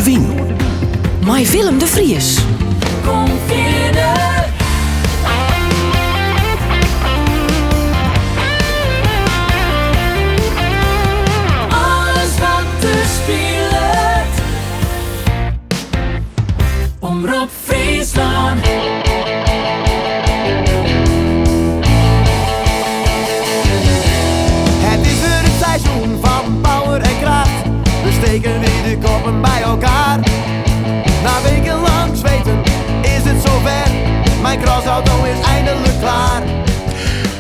Noardewyn. Mei Willem de Vries. Kom fierder. Alles wat der spilet. Omrop Fryslân. Het is weer het seizoen van power en kracht. We steken weer de koppen bij elkaar. Na wekenlang zweten is het zover. Mijn crossauto is eindelijk klaar.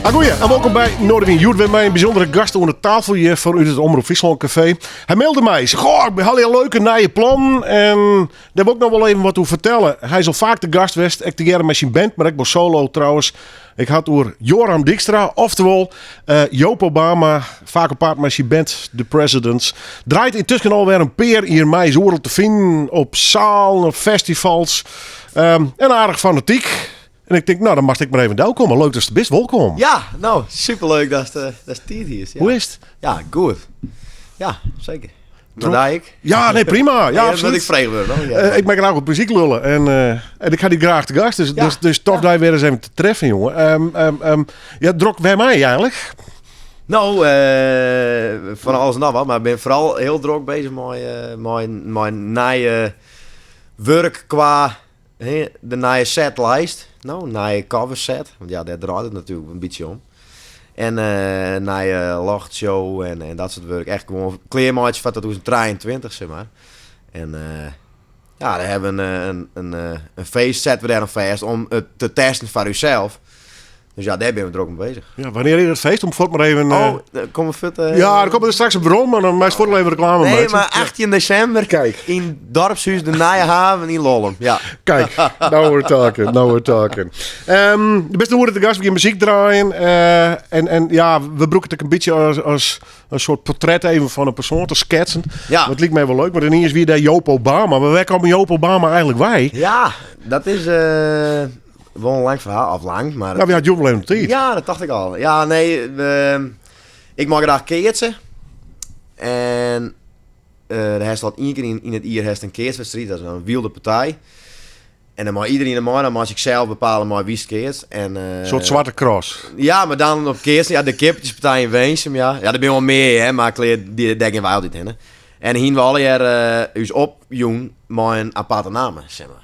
Agoeie en welkom by Noardewyn. Hjoed wer mei in bysûndere gast oan de tafel hjir foar út it Omrop Fryslân Kafee. Hy mailde my, sei, goh, ik ha allegear leuke nije plannen en dêr wol ik noch wol even wat oer fertelle. Hy is al faak te gast west, ek tegearre mei syn band, mar ek wol solo trouwens. Ik ha it oer Joram Dykstra, oftewol eh, Joop Obama, faak op paad mei syn band The Presidents. Draait yntusken alwer in pear jier mei, is oeral te finen op sealen, op festivals. En aardich fanatyk. En ik tink, no, dan moatst ek mar even delkomme. Leuk datst der bist, wolkom. Ja, no, superleuk datst uh, datst tiid hiest. Ja. Hoe is it? Ja, goed. Ja, seker. Maar ik? Ja, nee, prima. Ja, absoluut. ik frege wurde. Ja. Eh, ik mei graach wat muzyk lulle en, eh, en ik ha dy graach te gast. Dus, ja. dus, dus tof ja. dy wer ris even te treffen, jonge. Um, ja, drok wêrmei eigentlik? No, uh, fan alles en noch wat, mar ik bin foaral hiel drok beuzich mei, uh, mei, mei nije wurk kwa de nije setlist, no, nije cover set, want ja, dêr draait it natuerlik in bytsje om. En uh, nije lochtshow en, en dat soart wurk. Echt gewoan klearmeitsje foar 2023, sis mar. En uh, ja, dêr hawwe we in, in, in, in feest sette we dêr oan fêst om it te testen foar ússels. Dus ja, dêr binne we drok mei beuzich. Ja, wannear is it feest? Om fuort mar even... Oh, eh, kom we fuort... Uh, ja, dan komme we straks op werom, mar dan meist fuort even reklame Nee, mar 18 desimber. Kijk. Yn Dorpshûs de Nije Haven yn Lollum. Ja. Kijk, now we're talking, now we're talking. Um, do bist oere te gast, we gean muzyk draaien. Uh, en, en ja, we brûke it ek in bytsje as, as in soart portret even fan in persoan te sketsen. Ja. Dat liket my wol leuk, want yniens wie dêr Joop Obama. Mar wêr komt Joop Obama eigentlik wei? Ja, dat is... Uh, Wol in lang ferhaal, of lang, mar... No, wy ha hjoed wol even tiid. Ja, dat tocht ik al. Ja, nee, ik mei graach keatse. En uh, der hast al ien kear yn, yn it jier hast in keatswedstriid, dat is in wylde partij. En dan mei iderien der mei, dan mei ik sels bepale mei wie'tst keatst. En, uh, In soart swarte cross. Ja, mar dan op keatsen. Ja, de kippertjespartij yn Winsum, ja. Ja, der binne wol mear, hè, mar klear, dy, dêr gean wy altyd hinne. En hiene we allegear uh, ús opjûn mei in aparte namme, sis mar.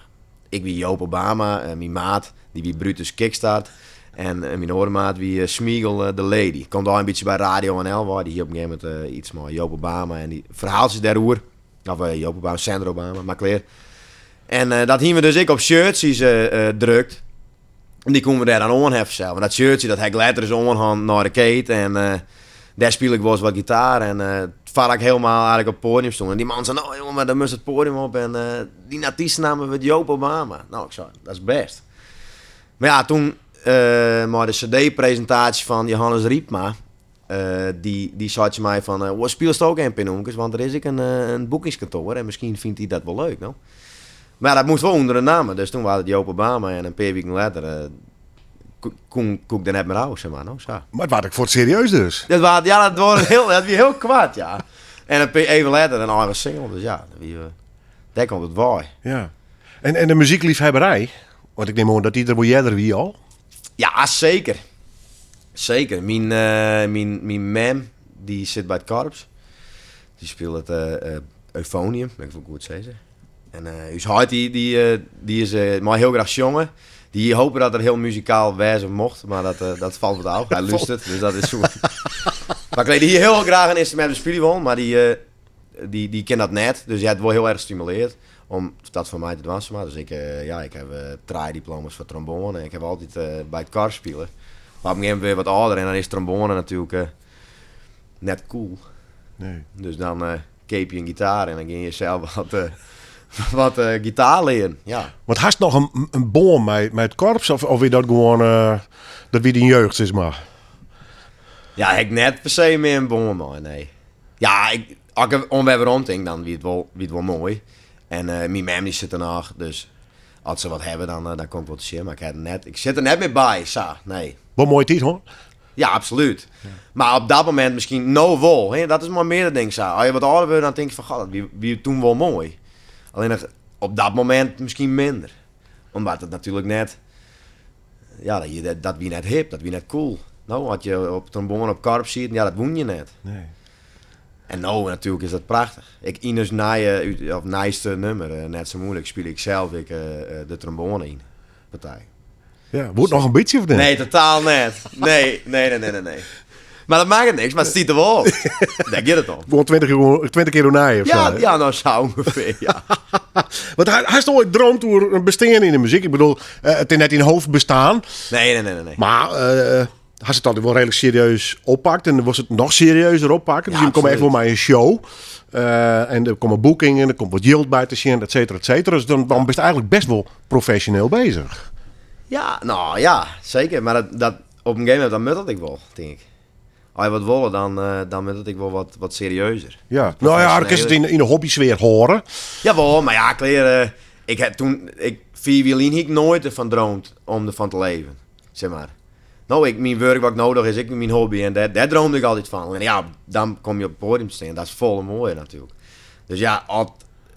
Ik wie Joop Obama, myn maat dy wie Brutus Kickstart en myn oare maat wie Smeagol the Lady. Komt al in bytsje by Radio NL wei, dy hie op in gegeven momint iets mei Joop Obama en dy ferhaaltsjes dêroer. Of Joop Obama, Sandra Obama, mar klear. En dat hiene we dus ek op shirtsjes drukt. En dy koene we dêr dan oanheffe sels. Want dat shirtsje dat ha ik letter ris oanhân nei de keet. En dêr spile ik wolris wat gitaar. En foar ik helemaal eigentlik op it poadium stond. En dy man sei, no jonge, mar dan moatst it poadium op. En dyn artystenamme wurdt Joop Obama. No, ik sei, dat is bêst. Mar ja, toen mei de cd-presintaasje fan Johannes Rypma, dy, dy sei tsjin my fan, uh, spylest ook in pear nûmkes, want der is ek in, in boekingskantoar en miskien fynt hy dat wol leuk, no. Mar dat moast wol ûnder in namme, dus toen waard it Joop Obama en in pear wiken letter uh, koe, koe ik der net mear ôf, sis mar, no, sa. Mar it waard ek fuort serieus dus? Dat waard, ja, dat waard hiel, dat wie hiel koart, ja. En in pear, even letter in eigen single, dus ja, dat wie, dêr komt it wei. Ja. En, en de muzykleafhebberij, want ik nim oan dat dy der wol earder wie al? Ja, seker. Seker. Myn, myn, myn mem dy sit by it korps. Dy spilet eufonium, ik wol goed sizze. En ús heit dy, dy, dy is, mei hiel graach sjonge. Dy hope dat er hiel muzikaal wêze mocht, mar dat, dat falt wat ôf. Hy lústeret, dus dat is soe. Mar ik dy hie hiel graach in ynstrumint bespylje wollen, mar dy, dy, dy kin dat net. Dus hy hat wol hiel erch stimuleard om dat foar my te dwaan, sis mar. Dus ik, ja, ik haw trije diploma's foar tromboane en ik haw altyd by it korps spile. Mar op in gegeven momint wurde je wat âlder en dan is tromboane natuerlik net cool. Nee. Dus dan keapje je in gitaar en dan gean je sels wat, wat gitaar learen. Ja. Want hast noch in, in bân mei, mei it korps of, of wie dat gewoan, dat wie dyn jeugd, sis mar? Ja, ik net per se mear in bân mei, nee. Ja, ik, as ik der oan wer werom tink, dan wie it wol, wie it wol moai. En myn mem dy sit der noch, dus as se wat hawwe, dan, dan kom ik wol te sjen. Mar ik ha net, ik sit der net mear by, sa, nee. Wol moaie tiid hân? Ja, absolút. Mar op dat momint miskien no wol. Hè? Dat is mei meardere dingen sa. As je wat âlder wurde, dan tink je fan, goh, dat wie, wie toen wol moai. Allinnich op dat momint miskien minder. Omdat it natuerlik net, ja, dat wie net hip, dat wie net cool. No, as je op trombone op korps sieten, ja, dat woene je net. Nee. En no natuerlik is dat prachtich. Ik yn ús nije, of nijste nummer, Net Zo Moeilijk, spylje ik sels ek de trombone yn partij. Ja, woe it noch in bytsje of net? Nee, totaal net. Nee, nee, nee, nee, nee, nee. Mar dat makket niks, mar it stiet der wol op. Dêr giet it om. Gewoan 20, 20 kear oernij of Ja, sa. ja, nou sa ûngefear, ja. Want hast oait droomd oer in bestean yn de muzyk? Ik bedoel, it is net dyn hoofdbestaan. Nee, nee, nee, nee, nee. Mar hast it altyd wol reedlik serieus oppakt en wolst it noch serieuzer oppakke. Dus Ja, je komme echt absoluut. wol mei in show. En der komme boekingen, der komt wat jild by te sjen, et cetera, et cetera. Dus dan bist eigentlik best wol profesjoneel bezich. Ja, nou ja, seker. Mar dat, dat, op in gegeven momint dan moat dat ek wol, tink ik. As je wat wolle, dan, eh, dan moat it ek wol wat, wat serieuzer. Ja, nou ja, dan kinst it yn de hobbysfear hâlde. Jawol, mar ja, klear, eh, ik ha toen, ik, 5 jier lyn hie ik noait derfan droomd om derfan te leven, zeg mar. No, ik, myn wurk wat ik no doch is ek myn hobby en dêr, dêr droomde ik altyd fan. En ja, dan komme je op it poadium te stean, dat is folle moaier natuerlik. Dus ja, as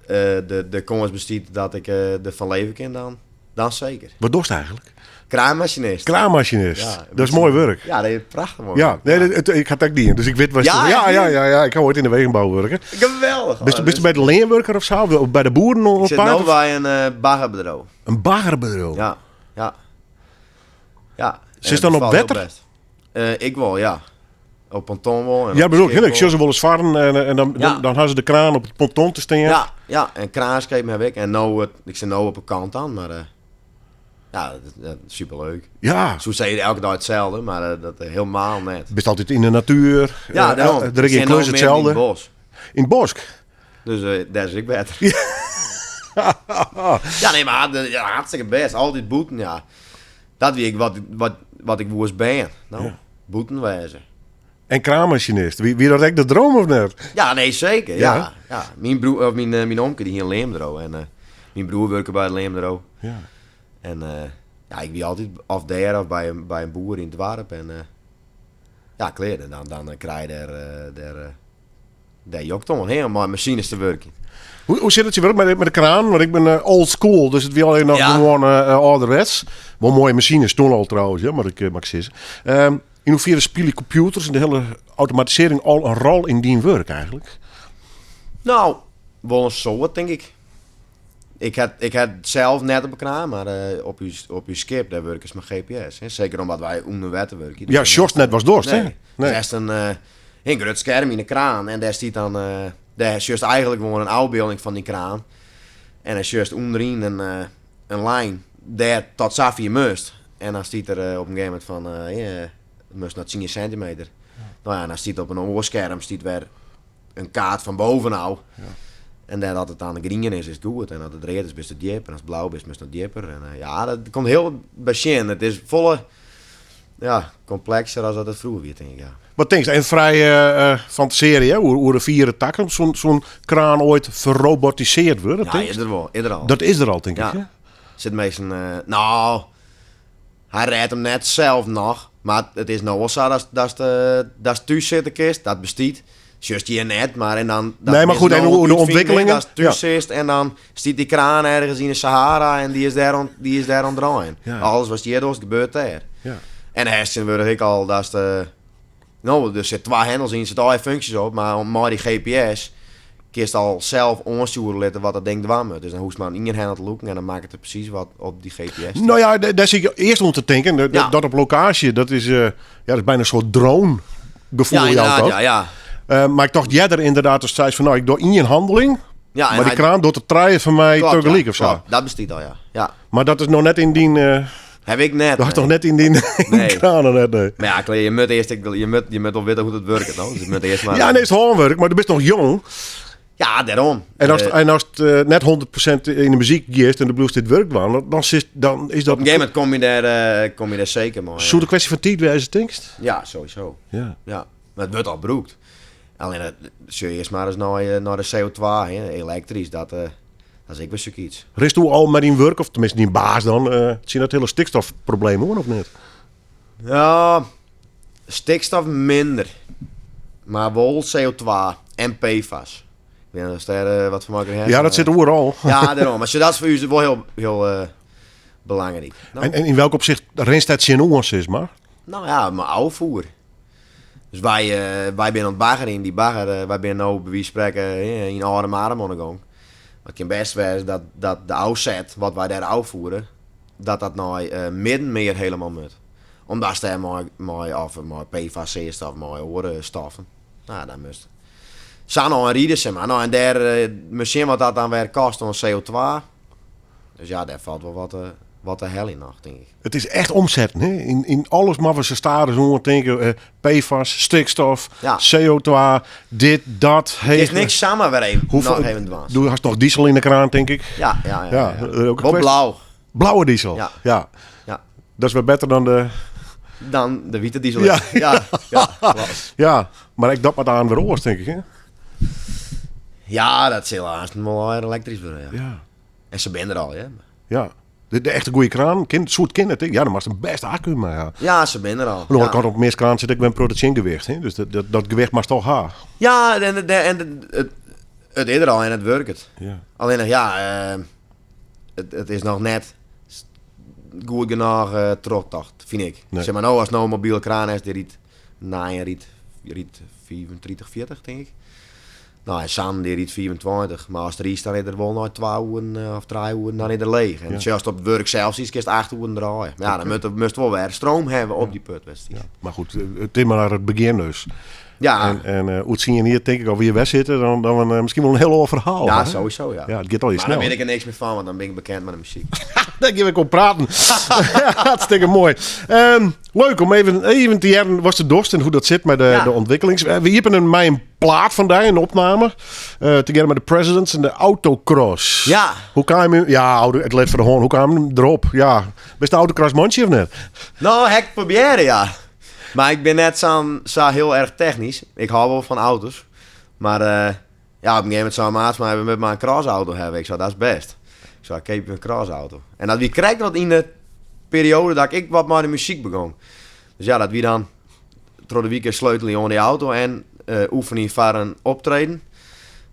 eh, de, de kâns bestiet dat ik eh, derfan leve kin, dan, dan seker. Wat dochst eigentlik? Kraanmasinist. Kraanmasinist. Ja, dat is moai wurk. Ja, dat is prachtich moai Ja, wurk. nee, dat, it, ik ha it ek dien, dus ik wit wat Ja, ja, echt ja, waar? ja, ja, ik ha oait yn de wegenbou wurke. Geweldich. Bist, bist by de leanwurker of sa? Of by de boeren Ik sit no by in eh, baggerbedriuw. In baggerbedriuw? Ja, ja. Ja. Sitst En dan dat op befalt heel wetter? best. Eh, ik wol, ja. Op ponton wol. En Ja, op bedoel ik, skip ik sjoch wol. se wolris farren en, en dan, Ja. dan, dan ha se de kraan op it ponton te stean. Ja, ja, en kraanskip ha ik. En no, ik sit no op 'e kant dan, mar eh, ja, dat, dat is superleuk. Ja. Soe sizze elke dei itselde, mar eh, dat helemaal net. Bist altyd yn de natuer. Ja, dêrom. Der is Ik gjin sit no klus midden yn itselde. it bosk. Yn it bosk? Dus eh, dêr is ek better. Ja, nee, mar ja, hartstikke bêst. Altyd bûten, ja. Dat wie ek wat, wat, wat ik woe as bern. No, Ja. bûten wêze. En kraanmasinist. Wie, wie dat ek de droom of net? Ja, nee, seker. Ja. Ja. Ja. Myn broer, of myn, eh, myn omke dy hie in leanbedriuw. En eh, myn broer wurke by it leanbedriuw. Ja. En eh, ja, ik wie altyd of dêr of by in, by in boer yn it doarp. En eh, ja, klear. En dan, dan krij je dêr, eh, dêr, eh, dêr jokt oan, hè, om mei masines te wurkjen. Hoe, hoe sit it tsjintwurdich mei de, mei de kraan? Want ik bin eh, old school, dus it wie allegear noch Ja. gewoan eh, âlderwets. Wol moaie masines toen al trouwens, ja, moat ik, eh, moat ik sizze. Yn hoefiere spylje kompjûters en de hiele automatisearring al in rol yn dyn wurk eigentlik? Nou, wol in soad, tink ik. Ik ha, ik ha sels net op 'e kraan, mar eh, op ús, op ús skip, dêr wurkest mei GPS. Hè. Seker omdat wy ûnder wetter wurkje. Ja, sjochst net watst dochst, hè? Nee. Dus hast in, eh, in grut skerm yn 'e kraan en dêr stiet dan, eh, dêr sjochst eigentlik gewoan in ôfbylding fan dy kraan. En dan sjochst ûnderyn in, eh, in lijn dêr tot safier moatst. En dan stiet der eh, op in gegeven momint fan, eh, ja, moatst nei 10 sintimeter. Nou ja, en dan stiet op in oar skerm stiet wer in kaart fan bovenôf. En dêr as it dan grien is, is it goed. En as it read is, bist te djip. En as it blau is, bist noch djipper. En eh, ja, dat komt hiel wat by sjen. It is folle ja, komplekser as dat it froeger wie, tink ik. Ja. Wat tinkst, en frij eh, eh, fantasearje, hè, oer, oer de fiere takomst, soe so'n kraan oait ferrobotisearre wurde? Ja, tinkst? is der wol, is der al. Dat is der al, tink Ja. ik. Hè? Sit minsken, eh, nou, hy rêdt him net sels noch, mar it is no wol sa datst, datst, eh, datst thús sitte kinst, dat bestiet. Sjochst hjir net, mar en dan... Dat Nee, mar is goed, no en hoe de útfinen, ontwikkelingen? Datst thús sitst en dan stiet dy kraan ergens yn de Sahara en dy is dêr oan, dy is dêr oan it draaien. Ja. Alles watst hjir dochst, gebeurt dêr. Ja. En hast tsjintwurdich ek al datst, eh, no, der sit twa hendels yn, sit allegear funksjes op, mar mei dy GPS kinst al sels oanstjoere litte wat dat ding dwaan moat. Dus dan hoechst mar oan ien hendel te lûken en dan makket it presys wat op dy GPS stiet. Nou ja, dêr siet ik earst oan te tinken. Dat, Ja. dat op lokaasje, dat is, eh, ja, dat is bijna in soart drone gefoel. ja, jout inderdaad, dat. ja, ja. Eh, mar ik tocht earder ynderdaad, ast seist fan nou, ik doch ien hanneling, Ja, en mar dy hy- kraan docht de trije foar my Klopt, tegelyk ja, of sa. klopt. Dat bestiet al, ja. ja. Mar dat is noch net yn dyn, eh, Haw ik net. dat is nee. noch net yn dyn Nee. kranen net, nee. Mar ja, klear, je moatte earst, je moat, je moat wol witte hoe't it wurket, no? Dus je moatte earst mar... Ja, nee, it is hânwurk, mar do bist noch jong. Ja, dêrom. En ast, Eh, en ast eh, net 100% yn de muzyk giest en do bliuwst dit wurk dwaan, dan, dan, sitst- dan is dat... op in gegeven momint kom je dêr, eh, kom je dêr seker mei. Soe it in kwestje fan tiid wêze, tinkst? Ja, sowieso. Ja. Ja, mar it wurdt al brûkt. Allinnich, sjoch earst mar ris nei, eh, nei de CO2, hè, elektrysk, dat, eh, dat is ek wer sokyts. Rinst do al mei dyn wurk, of teminsten dyn baas dan, eh, tsjin dat hiele stikstofprobleem oan of net? Ja, stikstof minder. Mar wol CO2 en PFAS. Ik weet net of dêr wat fan makke Ja, dat sit oeral. Ja, dêrom. Mar dat is foar ús wol hiel, hiel belangryk. No. En yn welk opsicht rinst dat tsjinoan, sis mar? No ja, mei ôffoer. Dus wy, wy binne oan it baggerjen. Dy bagger, wy binne no by wize fan sprekken yn âlde Marum oan de gong. Mar it kin bêst wêze dat, dat de ôfset, wat wy dêr ôffoere, dat dat nei Middenmeer helemaal moat. Omdat dêr mei, mei, of mei PFAS of mei oare stoffen. No, dan moatst sa no en ride, sis mar. No, en dêr moatst sjen wat dat dan wer kost oan CO2. Dus ja, dêr falt wol wat, wat te heljen noch, tink ik. It is echt omsetten, hè? Yn alles moatte we sa stadichoan tinke. PFAS, stikstof, Ja. CO2, dit, dat. Het is niks samar wer even, Hoeveel- noch even dwaan. Doe hast noch diesel yn de kraan, tink ik. Ja, ja, ja. Ja, ja. dat is ook een Wol kwestie. blau. Blauwe diesel. Ja. Ja. Ja. Dat is weer better dan de... Dan de witte diesel. Ja. ja, ja, klopt. Ja, mar ek dat moat aan wer oars, tink ik, hè? Ja, dat sil aanst wol elektrisch wurde, ja. Ja. En se binne der al, hè. Ja. De echte goede kraan, kin, soe it kinne, tink ik. Ja, dan moatst in bêste akku mei ha. Ja, se binne der al. Oan de oare Ja. kant, op meast kraan sit ek wer in protte tsjingewicht, hè? Dus dat gewicht moatst toch ha. Ja, en it is der al en it wurket. Ja. Allinnich, ja, it is noch net goed genôch trochtocht, fyn ik. Nee. Sis mar, no, as no in mobile kraan is, dy rydt nei en rydt 35, 40, tink ik. No, en Sam dy rydt 25, mar as er rydst, dan is er wol nei 2 oeren of 3 oeren, dan is er leech. En sjoch, ast op it wurk sels siest, kinst 8 oeren draaie. Mar ja, dan moatst wol wer stroom hawwe op dy put, witst. Ja, mar goed, it is mar it begjin dus. Ja. En oer 10 jier tink ik al wie wer sitte, dan miskien wol in hiel oar ferhaal, Ja, hè? sowieso, ja. Ja, it giet al Mar dan snel. wit ik der niks mear fan, want dan bin ik bekend mei de muzyk. Dêr gean we om praten. Hartstikke moai. Leuk om even te hearren wat se dochst en hoe't dat sit mei de ûntwikkelings. We iepenen mei in plaat fan dy, in opname. Tegearre mei de Presidents en de Autocross. Ja. Hoe kaam je... Ja, auto, it leit foar de hân. Hoe kaam je derop? Ja. Bist in autocross mantsje of net? No, ha ik probearre, ja. Mar ik bin net sa hiel erch technysk. Ik hâld wol fan auto's. Mar ja, op in gegeven momint sei maat fan my, we moatte mar in crossauto hawwe. Ik sei, dat is bêst. Ik sei, keapje in crossauto. En dat wie krekt wat yn de perioade dat ik wat mei de muzyk begûn. Dus ja, dat wie dan troch de wike sleutelje oan dy auto en oefenje foar in optreden.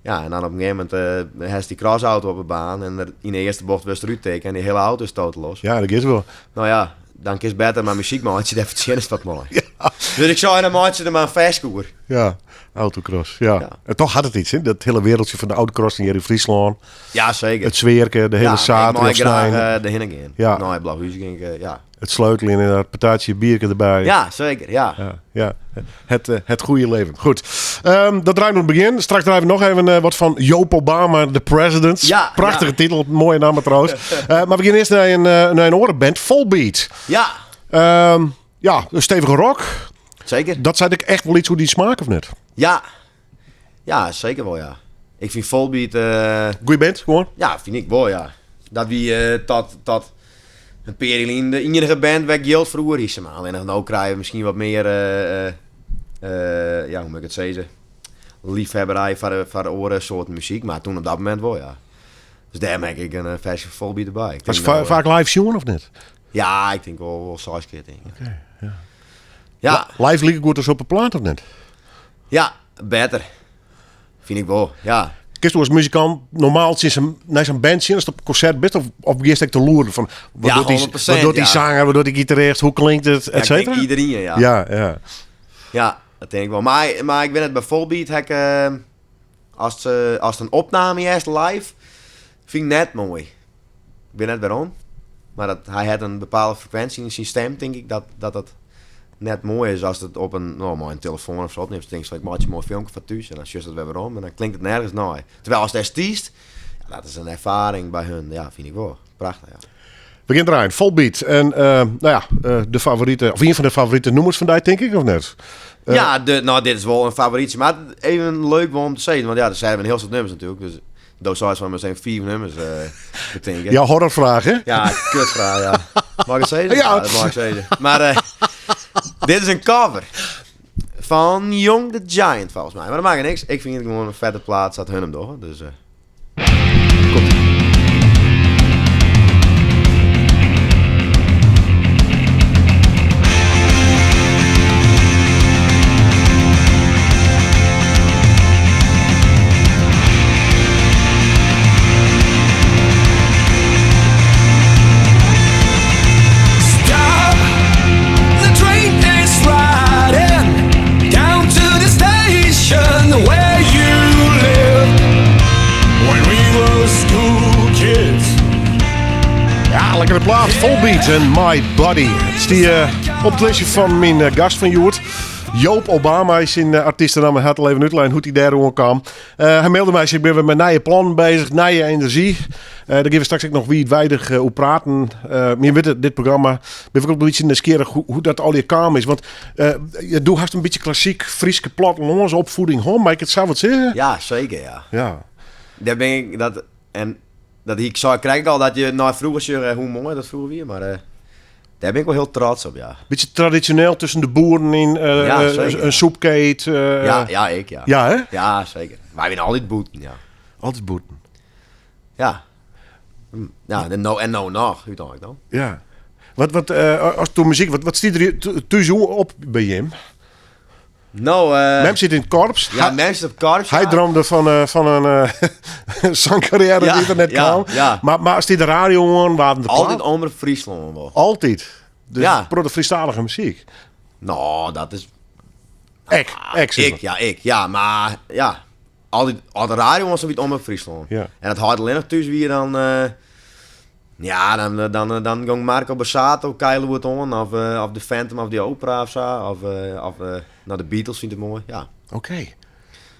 Ja, en dan op in gegeven momint hast dy crossauto op de baan en der yn de earste bocht wurdst derút tikke en dy hiele auto is total los. Ja, dat giet wol. No ja, dan kinst better mar muzyk meitsje, dêr fertsjinnest wat mei. Ja. Dus ik sei, dan meitsje der mar in ferske oer. Ja, autocross, ja. Ja. En toch hat it yts, hè? Dat hiele wereldje fan de autocross hjir yn Fryslân. Ja, seker. It sfearke, de hiele Ja, ik saterdei mei of snein. graach derhinne gean. Ja. Nei Blauhús gean ik, ja. It sleuteljen en dat patatsje bierke derby. Ja, seker, ja. Ja, ja. Het goede leven. Goed. Dat draait nog het begin. Straks draaien we nog even wat fan Joop Obama, The Presidents. Ja, Prachtige ja. titel, moaie namme trouwens. Mar we gean earst nei in oare band, Volbeat. Ja. Ja, in stevige rock. Seker. Dat sei ik echt wol yts oer dyn smaak, of net? Ja. Ja, seker wol, ja. Ik fyn Volbeat... Goeie band, gewoan? Ja, fyn ik wol, ja. Dat wie tot in pear jier lyn de iennige band wêr't ik jild foar oer hie, sis mar. Allinnich no krije we miskien wat mear, ja, hoe moat ik it sizze, liefhebberij foar de oare soarten muzyk. Mar toen op dat momint wol, ja. Dus dêr merk ik in ferske Volbeat derby. Ik Was tink no, faak live sjoen of net? Ja, ik tink wol 6 kear, tink ik. Oké, ja. Ja. Live like goed as op 'e plaat, of net? Ja, better. Fyn ik wol, ja. Kinst do as muzikant normaal tsjin nei sa'n band sjen ast op konsert bist? Of giest ek te loeren fan, wat Ja, docht die, 100%, wat docht die ja. zanger, wat docht die gitarist, hoe klinkt it, Ja, et ik denk cetera? iedereen, ja. Ja, ja. Ja, dat denk ik wel. Maar ik ben het bij Volbeat, heb ik als het een opname is live, vind ik net mooi. Ik ben net waarom. Maar hij had een bepaalde frequentie in zijn stem, denk ik, dat dat net mooi is als het op een, nou, maar een telefoon of zo opneemt. Dan denk je, ik maak je een mooi filmpje van thuis en dan just dat weer waarom en dan klinkt het nergens naar. Terwijl als het artiest, ja, dat is een ervaring bij hun, ja, vind ik wel. Prachtig, ja. We gaan draaien, Volbeat. En de favoriete, of een van de favoriete nummers van die, denk ik, of net? Ja, dit is wel een favorietje. Maar even leuk om te zeggen, want ja, er zijn een heel soort nummers natuurlijk. Dus doe zoiets van meteen 4 nummers bedenken. Ja, horrorvraag, hè? Ja, kutvraag, ja. Mag ik het zeggen? Ja. Ja, dat mag ik zeggen. Maar dit is een cover van Young the Giant, volgens mij. Maar dat maakt niks. Ik vind het gewoon een vette plaat, dat hun hem toch. Dus komt-ie. Lekkere plaat, Volbeat en My Body. It stie eh, op it listje fan myn eh, gast fan hjoed. Joop Obama is syn eh, artystenamme. Hy hat al even útlein hoe't hy dêr oan kaam. Eh, hy mailde my, ik bin wer mei nije plannen bezich, nije enerzjy. Eh, dêr gean we straks ek noch wiidweidich eh, oer praten. Eh, mar je witte, dit programma bin ik ek in bytsje nijsgjirrich hoe, hoe dat allegear kaam is. Want eh, ja, do hast in bytsje klassyk Fryske plattelânsopfieding hân, mei ik it sa wat sizze? Ja, seker, ja. Ja. Dêr bin ik, dat, en dat ik sei krekt al dat je nei froeger sjogge hoe moai dat froeger wie, mar eh, dêr bin ik wol hiel trots op, ja. Bytsje tradisjoneel tusken de boeren yn, eh, Ja, eh, seker, in ja. soepkeet. eh, Ja, ja, ik, ja. Ja, hè? Ja, seker. Wy wiene altyd bûten, ja. Altyd bûten. Ja. Ja, en no, en no noch, úteinlik dan. Ja. Wat, wat, eh, as toen muzyk, wat, wat stiet der thús op by jim? No, eh, Mem sit yn it korps. ja, mem sit op korps. Hy ja. droomde fan, eh, fan in eh, sangkarriêre Ja, dy't er net ja, kaam. ja. Mar, mar stie de radio oan, waarden de Altyd plaat- Omrop Fryslân wol. Altyd. Dus Ja. protte Frysktalige muzyk. No, dat is... Ek, ek, sis Ik, mar. ja, ik. Ja, mar ja. Altyd, as de radio oan stie wie it Omrop Fryslân. Ja. En as heit allinnich thús wie, dan... eh, ja, dan, eh, dan, eh, dan gong Marco Borsato kei lûd oan. Of, eh, of The Phantom of the Opera of sa. Of, eh, of eh, nou, de Beatles fynt it moai. Ja. Oké.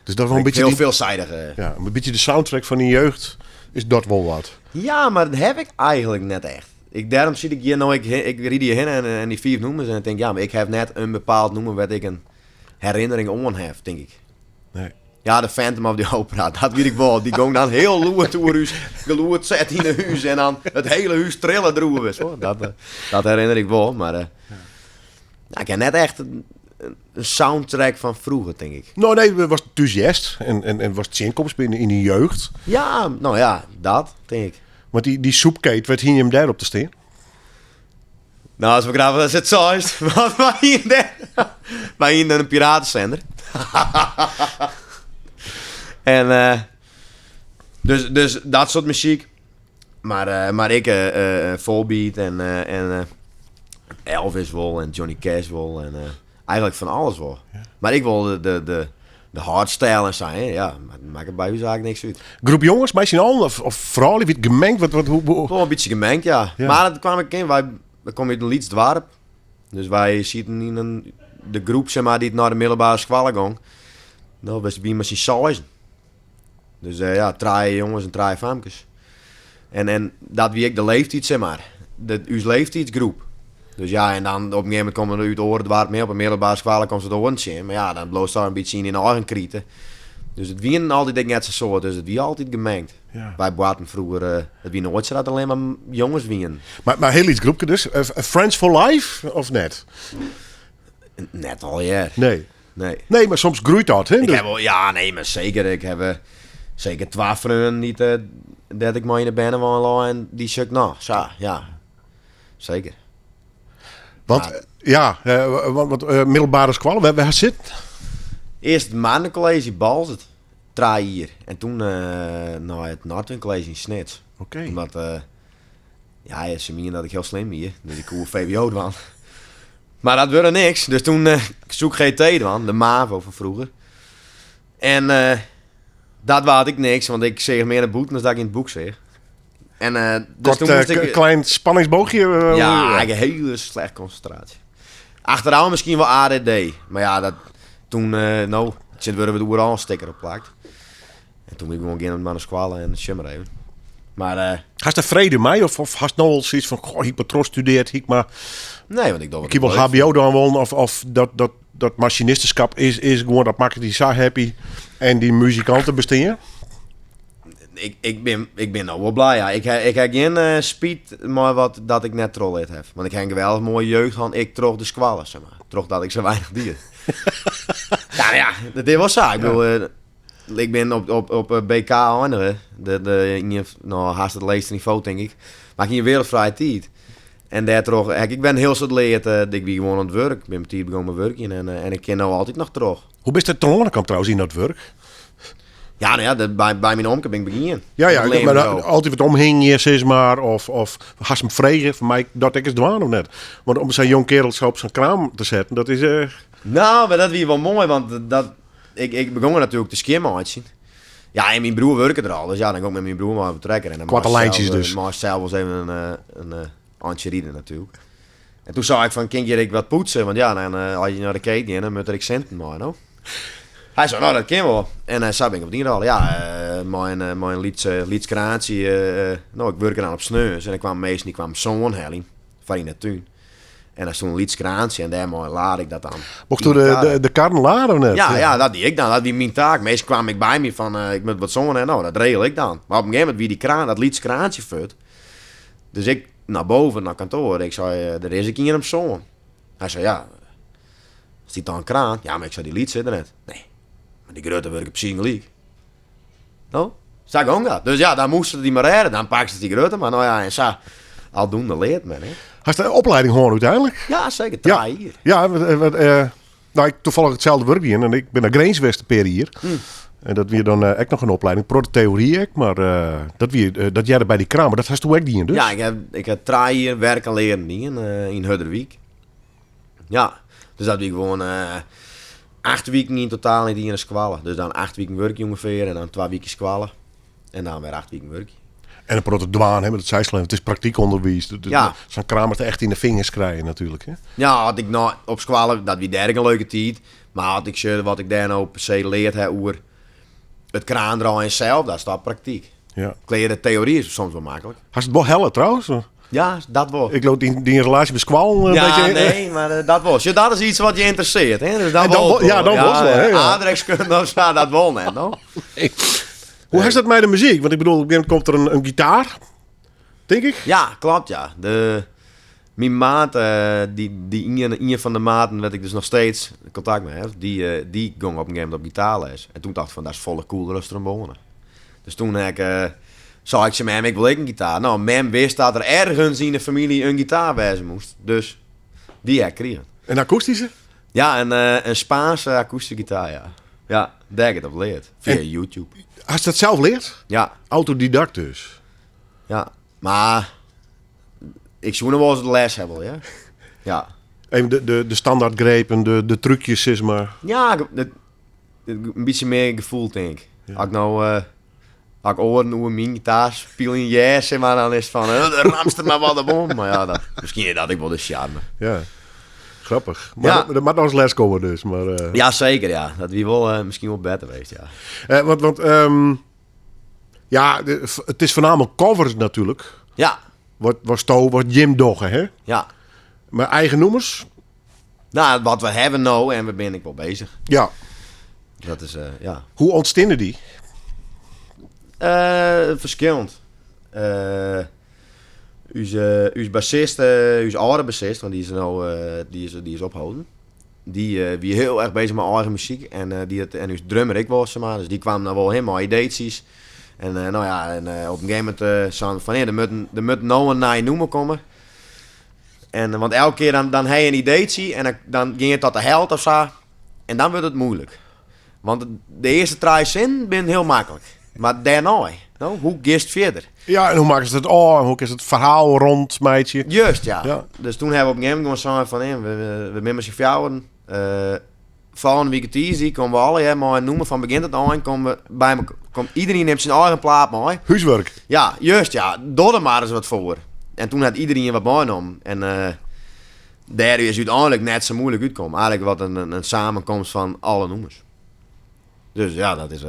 Dus dat wel in bytsje Hiel die, veelzijdig. eh. ja, in bytsje de soundtrack fan dyn jeugd is dat wol wat. Ja, mar dat ha ik eigentlik net echt. Ik, dêrom sit ik hjir no, ik, ik ryd hjir hinne en, en dy fiif nûmers en ik tink, ja, mar ik ha net in bepaald nûmer wêr't ik in herinnering oan ha, tink ik. Nee. Ja, de Phantom of the Opera, dat wit ik wol. Dy gong dan hiel lûd oer ús gelûd set yn 'e hûs en dan it hiele hûs trille deroer. Zo, dat, eh, dat herinner ik wol, mar eh, ja, ik ha net echt in, in soundtrack fan froeger, tink ik. No, nee, was enthousiast en, en, en was tsjinkomst yn, yn dyn jeugd. Ja, no ja, dat, tink ik. Want dy, dy soepkeet, wat hie jim dêr op te stean? No, as we grappich dat it seist. Want wy hienen dêr, wy hienen in piratenzender. en eh, dus, dus dat soart muzyk. Mar, eh, mar ek eh, eh, Volbeat en, eh, en eh, Elvis wol en Johnny Cash wol. En eh, eigentlik fan alles wol. Mar ek wol de, de, de, de hardstyle en sa, hè. Ja, mar makket by ús eigentlik niks út. Groep jonges, mei syn allen of, of froulju, wie it gemengd? Wat, wat, hoe, hoe- Wol in bytsje gemengd, ja. Ja. Mar dat kwam ek yn, wy, wy komme út in lyts doarp. Dus wy sieten yn in, de groep, zeg maar, dy't nei de middelbere skoalle gong. No, wy wiene mei syn seizen. Dus eh, ja, trije jonges en trije famkes. En, en dat wie ek de leeftiid, zeg maar. De, ús leeftiidsgroep. Dus ja, en dan op in gegeven momint komme der út oare doarp mear. Op de middelbere skoalle komst it oaren tsjin. Mar ja, dan bliuwst dêr in bytsje yn dyn eigen krite. Dus it wienen altyd ek net sa'n soad, dus it wie altyd gemengd. Ja. Wy boarten froeger, eh, it wie noait sa dat allinne mar jonges wienen. Mar, mar hiel lyts groepke dus. Eh, Friends for Life of net? Net allegear. Nee. Nee. Nee, mar soms groeit dat, hè? Ik ha wol, ja, nee, mar seker. Ik ha eh, seker twa freonen dy't, eh, dêr't ik mei yn de bernewein lei en dy sjoch ik noch. Sa, ja. Seker. Want, eh, ja, eh, want, want eh, middelbere skoalle, wêr, wêr sit? Earst it Marnecollege yn Boalsert, trije jier. En toen eh, nei it Nordwin College yn Snits. Oké. Omdat, eh, ja, se mienden dat ik hiel slim wie, dus ik koe VWO dwaan. Mar dat wurde niks, dus toen eh, soe ik GT dwaan, de MAVO fan froeger. En eh, dat waard ek niks, want ik seach mear nei bûten as dat ik yn it boek seach. En, eh, dus Kort, toen eh, moast ik... klein spanningsboogje. eh, Ja, ik heb hele slechte concentratie. Achteraf misschien wel ADD. Maar ja, dat, toen, eh no, tsjintwurdich wurdt oeral in sticker op plakt. En toen wie ik gewoan gean nei de skoalle en sjoch mar even. Mar eh, Hast der frede mei? Of, of hast no al sayts fan, goh, hie ik mar trochstudearre, hie ik mar... nee, want ik doch wat Ik hie wol ik leuk HBO dwaan wollen of, of dat, dat, dat masjinistenskap is, is gewoan, dat makket dy sa happy. En dy muzikanten bestean. Ik, ik, bin, ik bin no wol blij, ja. Ik ha, ik ha gjin eh, spyt mei wat dat ik net trochlitten ha. Want ik ha in geweldich moaie jeugd hân, ek troch de skoalle, zeg mar. Trochdat ik sa weinich die. ja, ja, dat is wol sa. Ik bedoel, eh, ik bin op, op, op eh, BK eindige. De, de, ien, no, hast it leechste nivo, tink ik. Mar ik hie in wereldfrije tiid. En dêrtroch ha ik wer in hiel soad leard. eh, ik wie gewoan oan it wurk. Ik bin betiid begûn mei wurkjen en, eh, en ik kin no altyd noch troch. Hoe bist der telâne kaam trouwens yn dat wurk? Ja, no ja, de, by, by myn omke bin ik begien. Ja, ja, Op mar leanbureau. altyd wat omhingje, sis mar. Of, of hast him frege fan mei ik dat ek ris dwaan of net? Want om sa'n jong kerel sa op sa'n kraam te setten, dat is... eh, No, mar dat wie wol moai, want dat, ik, ik begûn natuerlik te skjinmeitsjen. Ja, en myn broer wurke der al, dus ja, dan gong ik mei myn broer mei op de trekker. En dan Koarte moast lijntjes sels, dus. Moast sels wolris even in, eh, in, eh, Eintsje riden natuerlik. En toen sei ik fan, kin ik hjir ek wat poetse? Want ja, dan, as je nei de keet gean, dan moat der ek sinten mei, no. Hy sei, no, dat kin wol. En sa bin ik op it ynrôle. Ja, mei in lyts kraantsje. No, ik wurke dan op sneons en der kwamen minsken dy kwamen sân heljen foar yn de tún. En daar stond een lyts kraantsje en dêrmei lade ik dat dan. Mocht toen de karren laden of net? Ja, ja, dat die ik dan. Dat wie myn taak. Minsken kwamen ek by my fan, ik moat wat sân en no, dat regel ik dan. Maar op in gegeven momint wie die kraan, dat lyts kraantsje fut. Dus ik nei boven, nei kantoar. Ik sei, der is ek ien om sân. Hy sei, ja, stiet dan in kraan? Ja, mar ik sei, dy lytse der net. Nee, mar dy grutte wurket presys gelyk. No, sa gong dat. Dus ja, dan moasten dy mar rêde. Dan pakten se dy grutte, mar no ja, en sa aldoende leart men, hè. Hast de opleiding hân úteinlik? Ja, seker. 3 jier. Ja, nou, ik toevallig itselde wurk dien en ik bin nei Grins west in pear jier. En dat wie dan ek noch in opleiding, protte teory ek, mar dat wie, dat hearde by dy kraan, mar dat hasto ek dien dus? Ja, ik ha 3 jier werk en leren dien yn Hurderwyk. Ja, dus dat wie gewoan 8 wiken yn totaal yn de iene skoalle. Dus dan 8 wiken wurkje ûngefear en dan 2 wiken skoalle. En dan wer 8 wiken wurkje. En in protte dwaan, hè, want it seist al even, it is praktykûnderwiis. Sa'n kraan moat echt yn de fingers krije natuerlik. Hè? Ja, as ik no op skoalle, dat wie dêr ek in leuke tiid. Mar as ik sjoch wat ik dêr no per se leard ha oer it kraandraaien sels, dat is toch praktyk. Klear, de teory is soms wol maklik. Hast it wol helle trouwens? Ja, dat wol. Ik loop dyn relaasje by skoallen in Ja, beetje nee, maar dat wol. Sjoch, dat is iets wat je ynteressearret, hè? Dus dat En dan wol wol, ja, dan Ja, wolst wol, hè, ja. aardrijkskunde of sa, dat wol net, no? Nee. Hoe hast dat mei de muzyk? Want ik bedoel, op een gegeven moment komt der in gitaar, tink ik. Ja, klopt, ja. De, myn maat, dy, dy ien, ien fan de maten wêr't ik dus noch steeds kontakt mei ha, dy gong op in gegeven momint op gitaarles. En toen tocht ik fan, dat is folle cooler as trombone. Dus toen ha ik, sei ik tsjin mem, ik wol ek in gitaar. No, mem wist dat der ergens yn de famylje in gitaar wêze moast. Dus dy ha ik krigen. In akoestyske? Ja, in Spaanse akoestyske gitaar, ja. Ja, dêr ha ik it op leard. Fia En YouTube. Hast dat sels leard? Ja. Autodidakt dus? Ja, mar ik soe noch wolris les ha wolle, ja. Ja. Even de standaardgrepen, de trúkjes, sis mar. Ja, in bytsje mear gefoel, tink ik. As ik no, as ik oaren oer myn gitaar spyljen hear, sis mar, dan is it fan, de ramst der mar wat op om. Mar ja, dat, miskien is dat ek wol de sjarme. Ja, grappich. Mar Ja. der moat noch ris les komme dus. Mar Ja, seker, ja. Dat wie wol miskien wol better west, ja. Want ja, it is foarnaamlik covers natuerlik. Ja. Wat jim dogge, hè? Ja. Mar eigen nûmers? Nou, wat we hawwe no en we binne ek wol bezich. Ja. Dat is, ja. Hoe ûntsteane dy? Ferskillend. Ús bassist, ús âlde bassist, want dy is no, dy is opholden. Dy wie hiel erch bezich mei eigen muzyk en dy hat, en ús drummer ek wol, sis mar. Dus dy kwamen dan wol hin mei ideetsjes. En no ja, en op in gegeven momint seinen we fan, hé, der moat no in nij nûmer komme. En, want elke kear dan ha je in ideetsje en dan gean je tot de helte of sa. En dan wurdt it moeilik. Want de earste trije sinnen binne hiel maklik. Mar dêrnei, no, hoe giest fierder? Ja, en hoe makkest it ôf? En hoe kinst it ferhaal rond meitsje? Juist, ja. Ja. Dus toen hawwe we op in gegeven momint gewoan sein fan, hé, we binne mei syn fjouweren. Folgjende wike tiisdei komme we allegear mei in nûmer fan begjin tot ein. Komme we by kom, iedereen nimt syn eigen plaat mei. Húswurk. Ja, juist, ja. Doch der mar ris wat foar. En toen hat iedereen wat meinommen. En dêr is úteinlik net sa moeilik útkommen. Eigentlik wat in samenkomst fan alle nûmers. Dus ja, dat is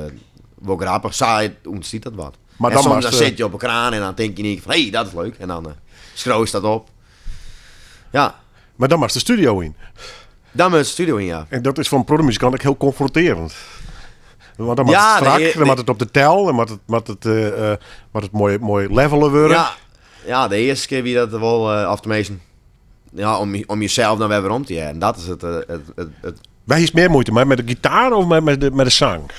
wol grappich. Sa ûntstiet dat wat. Maar En dan soms moatst, dan sit je op 'e kraan en dan tink je yn ien kear fan, hé, dat is leuk. En dan skriuwst dat op. Ja. Mar dan moatst de studio yn. Dan moatst de studio yn, ja. En dat is foar in protte muzikant ek hiel konfrontearjend. Want dan moat Ja, it strak, nee, dan moat it op de tel, dan moat it moai levele wurde. Ja, ja, de earste kear wie dat wol, of teminsten, ja, om jezelf dan wer werom te hearren. Dat is het Wêr hiest mear muoite mei, mei de gitaar of mei de sang?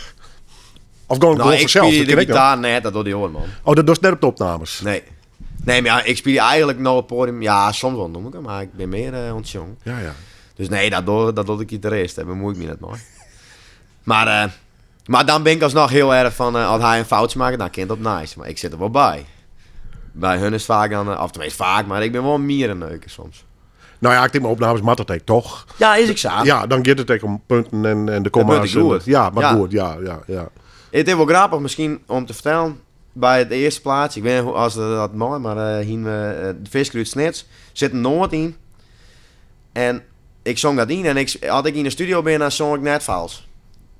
Of gewoan Nou, gewoan ik fansels, spylje dat de kin ek noch. gitaar net, dat docht dy oar man. Oh, dat dochst net op de opnames? Nee. Nee, mar ja, ik spylje eigentlik no op it poadium, ja, soms wol noem ik 'm, mar ik bin mear oan it sjongen. Ja, ja. Dus nee, dat docht de gitarist, dêr bemoei ik my net mei. Maar dan bin ik alsnoch hiel erch fan, as hy in foutsje makket, dan kin it opnij. Mar ik sit der wol by. By hun is it faak dan, of teminsten faak, mar ik bin wol in mierenneuker soms. Nou ja, ik tink mei opnames moat dat ek, toch? Ja, is ek sa. Ja, dan giet it ek om punten en de Dat komma's wurdt ek goed. en ja, mar Ja. goed, ja, ja, ja. It is wol grappich miskien om te fertellen. By it earste plaatsje, ik weet net as dat mei, mar eh hiene we eh, de Fisker út Snits, sit in noat yn. En ik song dat yn en ik, as ik yn de studio bin, dan song ik net fals.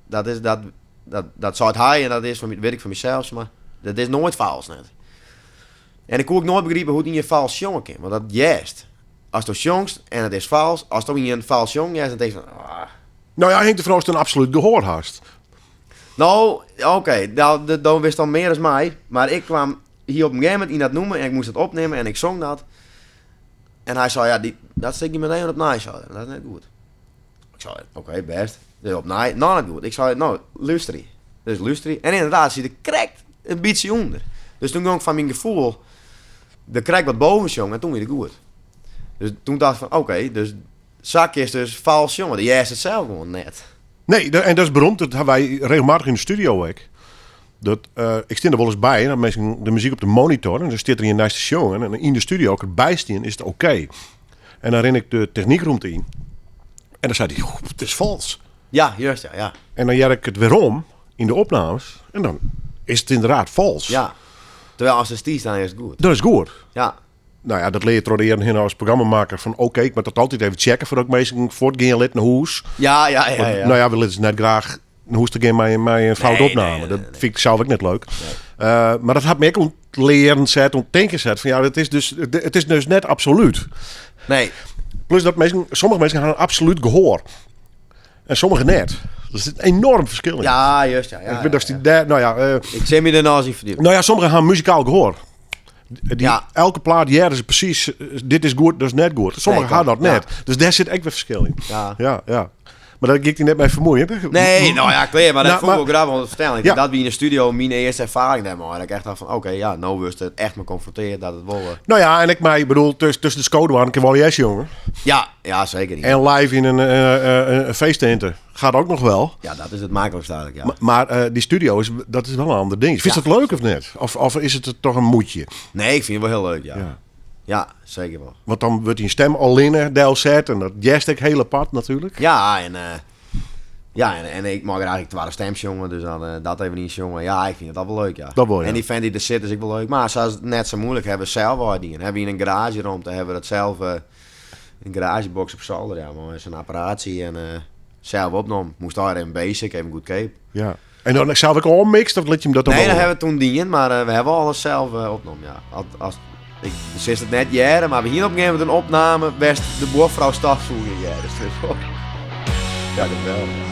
Dat is, dat, dat, dat seit hy en dat is fan, wit ik fan mysels, mar dat is noait fals net. En ik koe ek noait begripe hoe't ien fals sjonge kin, want dat hearst. Asto sjongst en it is fals, asto ien fals sjongen hearst, dan tinkst fan, ah. Nou ja, hinget derfan ôf oftst in absolút gehoar hast. No, oké, okay, dan witst al mear as my. Mar ik kwam hier op in gegeven momint yn dat nûmer en ik moast dat opnimme en ik song dat. En hy sei, ja, die, dat stik je meteen opnij, sei er. Dat is net goed. Ik sei, oké, okay, bêst. Dus opnij, noch net goed. Ik sei, no, lústerje. Dus lústerje. En inderdaad, siet der krekt in bytsje ûnder. Dus toen gong ik fan myn gefoel der krekt wat boven sjongen en toen wie it goed. Dus toen dacht ik fan, oké, okay, dus sa kinst dus fals sjonge. Do hearst it sels gewoan net. Nee, en dat is beroemd. Dat ha wy regelmatich yn de studio ek. Dat, eh, ik stean der wolris by, dan minsken de muzyk op de monitor en dan stiet der ien neist te sjongen en yn de studio, as ik derby stean, is it oké. En dan rin ik de technykrûmte yn en dan seit hy, "Goh, it is fals." Ja, juist, ja, ja. En dan hear ik it werom yn de opnames en dan is it ynderdaad fals. Ja. Terwijl as der stiest, dan is it goed. Dat is goed. Ja. Nou ja, dat lear je troch de jierren hinne as programmamakker fan oké, ik moat dat altyd even checken foardat ik minsken fuortgean lit nei hûs. Ja, ja, ja, Want, ja. Nou ja, we litte se net graach nei hûs te gean mei in fout Nee, opname. nee, nee, dat nee, nee. fyn ik sels ek net leuk. Nee. Maar dat hat my ek oan it learen set, oan it tinken set fan ja, it is dus net absolút. Nee. Plus dat minsken, sommige minsken ha in absolút gehoar. En sommige net. Der sit in enoarm ferskil yn. Ja, juist, ja. ja, ik wit ja, dat die ja. dêr, nou ja, Ik sil my der noch ris yn ferdiepen. nou ja, sommigen ha in muzikaal gehoar. Die, Ja. Elke plaat hearre se presys, dit is goed, dat is net goed. Sommigen Nee, ha dat klopt, ja. net. Dus dêr sit ek wer ferskil yn. Ja. Ja, ja. Mar dêr gean ik dy net mei fermoeien. Nee, nou ja, klear, mar dat Nou, fûn ik mar- wol grappich om te fertellen. Ik Ja. Dat wie yn de studio myn earste erfaring dêrmei. Dat ik echt dacht fan, oké, ja, no wurdst it echt mei konfrontearre dat it wol... Nou ja, en ik mei, bedoel, tusken de skodoarren kin wol jes sjonge. Ja, ja, zeker. Ja. En live yn in feesttinte gaat ook nog wel. Ja, dat is it maklikste eigentlik, ja. Maar dy studio, is, dat is wol in oar ding. Fynst Ja. dat leuk of net? Of is it toch in moetsje? Nee, ik fyn it wol hiel leuk, ja. Ja. Ja, seker wol. Want dan wurdt dyn stim allinne delset en dat hearst ek hiel apart natuerlik. Ja, en, ja, en ik mei graach ek twadde stim sjonge, dus dan dat even ynsjonge. Ja, ik fyn it al wol leuk, ja. Dat wol, ja. En dy vent dy't der sit is ek wol leuk. Mar sa is it net sa moeilik, ha we sels wol dien. Ha we yn in garaazjeromte, ha we dat sels, in garaazjeboks op solder, ja, mei sa'n apparaatsje en sels opnommen. Moast allegear even basic, even goedkeap. Ja. En dan sels ek ôfmikst of lit je him dat dan Nee, wol? dat ha we toen dien, mar we hawwe alles sels opnommen, ja. As, ik sis it net hearre, mar we hiene op in gegeven momint in opname wêr'tst de buorfrou stofsûgjen hearde. Dus, ja, geweldich.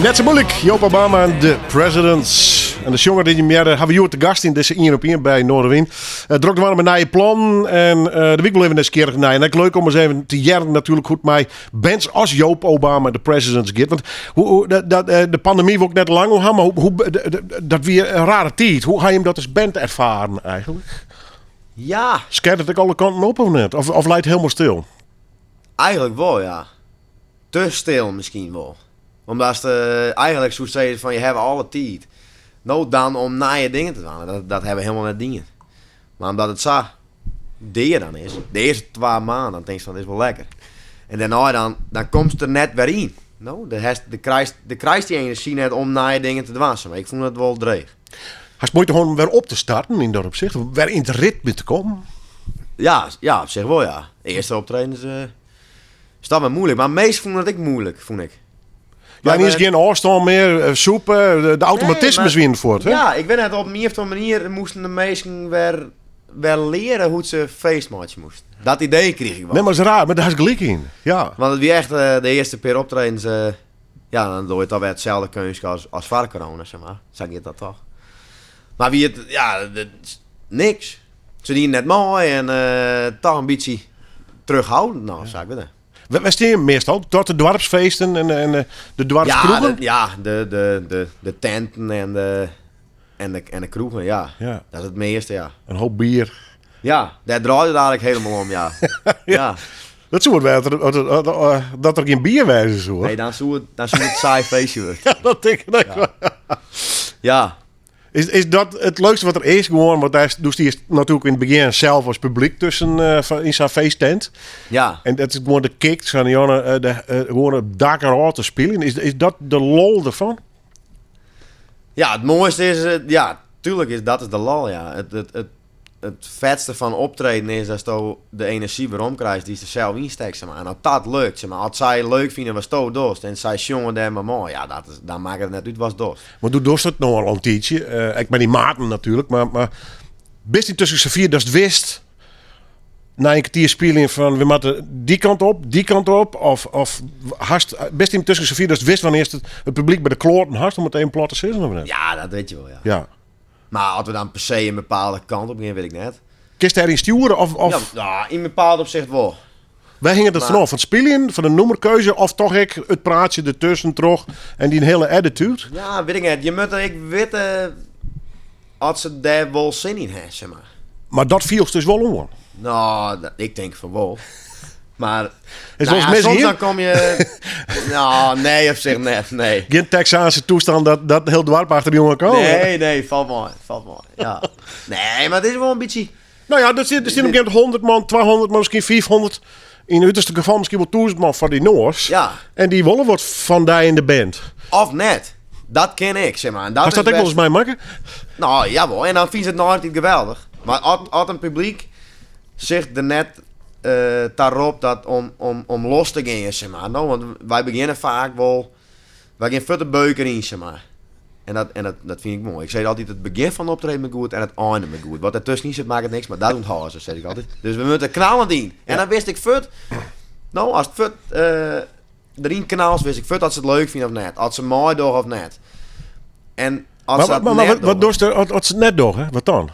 Net sa moeilik, Joop Obama en de Presidents. En de sjonger dy't jim hearre, ha we hjoed te gast yn dizze Ien op Ien by Noardewyn. Drok dwaande mei nije plannen en dêr wie ik wol even nijsgjirrich nei. En ek leuk om ris even te hearren natuerlik hoe't it mei bands as Joop Obama en de Presidents giet. Want hoe, hoe, dat, dat, de pandemy wol ik net lang oer ha, mar hoe, hoe, dat wie in rare tiid. Hoe ha jim dat as band erfaren eigentlik? Ja. Skeat it ek alle kanten op of net? Of leit it hielendal stil? Eigentlik wol, ja. Te stil miskien wol. Omdat eigentlik soest sizze fan je hawwe alle tiid. No dan om nije dingen te dwaan. Dat, dat hawwe we hielendal net dien. Mar omdat it sa dea dan is, de earste twa maanden, dan tinkst fan dit is wol lekker. En dêrnei dan, dan komst der net wer yn. No, de hast, de krijst, de krijst dy enerzjy net om nije dingen te dwaan. Mar ik fûn it wol dreech. Hast muoite hân om wer op te starten yn dat opsicht? Om wer yn it ritme te kommen? Ja, ja, op sich wol, ja. De earste optredens is dat wer moeilik. Mar minsken fûnen it ek moeilik, fûn ik. Ja, en is gjin ôfstân mear, sûpe, de automatismes Nee, maar wienen fuort, hè? Ja, ik wit net, op ien of oare manier moasten de minsken wer leare hoe't se feest meitsje moasten. Dat idee krige ik wol. Nee, mar is raar, mar dêr hast gelyk yn. Ja. Want it wie echt de earste pear optredens, ja, dan dogge je toch wer itselde keunstke as foar corona, zeg maar. Sa giet dat toch. Mar wie it, ja, niks. Se dienen net mei en toch in bytsje terughoudend, no, sa, ik wit net. Wêr stean je meastal? Tot de doarpsfeesten en, en de Ja, doarpskroegen? de, ja de, de, de, de tenten en de, en de, en de kroegen, ja. Ja. Dat is it measte, ja. Een hoop bier. Ja, dêr draait it eigentlik hielendal om, ja. ja. Dat soe it wêze dat, dat, dat, dat der gjin bier wêze soe. Nee, dan soe it, dan soe it saai feestje wurde. Ja, dat tink ik. Ja. Ja. Is, is dat it leukste wat der is gewoan? Want dêr, do stiest natuerlik yn it begjin sels as publyk tusken eh, yn sa'n feesttent. Ja. En dat is gewoan de kick, sa'n Janne, eh, de, eh, gewoan it dak erôf te spyljen. Is, is dat de lol derfan? Ja, it moaiste is, eh, ja, tuurlijk is dat is de lol, ja. It, it, it, it fetste fan optreden is datsto de enerzjy werom krijst dy'tst der sels ynstekt, zeg maar. En as dat lukt, zeg maar, as sy leuk fine watsto dochst en sy sjonge dêr mei mei, ja, dat is, dan makket it net út watst dochst. Want do dochst it no al in tiidsje. Eh, ek mei dyn maten natuerlik. Mar, mar bist yntusken safier datst witst nei in kertier spyljen fan we moatte dy kant op, dy kant op? Of, of hast, bist yntusken safier datst witst wannear'tst it, it publyk by de kloaten hast, om it even plat te sizzen of net? Ja, dat wit je wol, ja. Ja. Mar as we dan per se in bepaalde kant op gean, wit ik net. Kinst dêryn stjoere of, of Ja, nou, yn bepaald opsicht wol. wêr hinget it Maar- fanôf? Fan it spyljen, fan de nûmerkeuze of toch ek it praatsje dertusken troch en dyn hiele attitude? Ja, wit ik net. Je moatte ek witte as se dêr wol sin yn ha, zeg mar. Mar dat fielst dus wol oan. Nou, dat, ik tink fan wol. Mar Is nou wolris ja, mis soms hier? dan kom je... nou, nee, op sich net, nee. Gjin Texaanse toestand dat, dat hiel doarp achter dy oan komt? Nee, nee, falt mei, falt mei. Ja. Nee, mar it is wol in bytsje... Nou ja, der sit, der stean op in gegeven momint 100 man, 200 man, miskien 500. Yn it uterste gefal miskien wol 1000 man foar dy noas. Ja. En dy wolle wat fan dy en de band. Of net. Dat kin ek, zeg mar. En dat Hast dat is ek wolris best- meimakke? Nou, jawol. En dan fine se it noch altyd geweldich. Mar as, as in publyk sich der net eh, ta ropt dat om, om, om los te gean, zeg mar. No, want wy begjinne faak wol... Wy gean fuort de beuk deryn, zeg mar. En dat, en dat, dat fyn ik moai. Ik sis altyd, it begjin fan it optreden moat goed en it ein moat goed. Wat dertusken sit, makket niks, mar dat ûnthâlde se, sis ik altyd. Dus we moatte knallend yn. En dan wist ik fuort... No, as it fuort eh, deryn knalst, wist ik fuort dat se it leuk fine of net. As se meidogge of net. En as Maar, se dat maar, maar net wat, wat dogge- dochst der as, as se it net dogge? Wat dan?